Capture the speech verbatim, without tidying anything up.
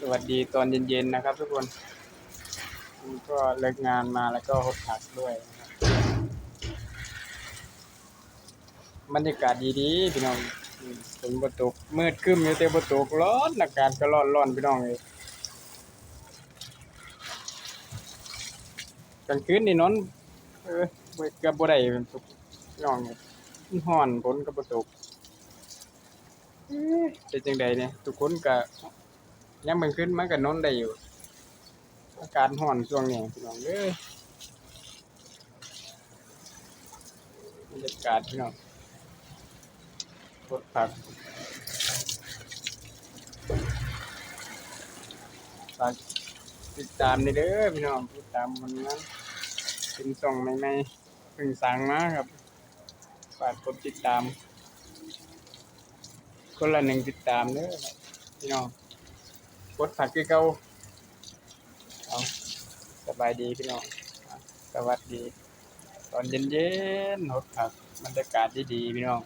สวัสดีตอนเย็นๆนะครับทุกคน ก็เลิกงานมาแล้วก็หดผักด้วยนะครับ บรรยากาศดีๆพี่น้อง อืม ฝนบ่ตก มืดครึ้มอยู่แต่บ่ตก ร้อน อากาศก็ร้อนๆพี่น้องเอ้ย กลางคืนนี่นอน เออ บ่ เกือบบ่ได้พี่น้องเอ้ย มันร้อน ฝนก็บ่ตก เอ๊ะ เป็นจั่งใดเนี่ย ทุกคนก็ ยามกลางคืนมันก็นอนได้อยู่ อากาศร้อนช่วงนี้พี่น้องเอ้ย บรรยากาศพี่น้อง หดผัก ฝากติดตามนี่เด้อพี่น้อง ติดตามผลงาน เป็นช่องใหม่ๆ เพิ่งสร้างมาครับ ฝากกดติดตาม คนละหนึ่งติดตามเด้อพี่น้อง หดผักคือเก่า เอา สบายดีพี่น้อง สวัสดี ตอนเย็นๆ หดผัก บรรยากาศดีๆพี่น้อง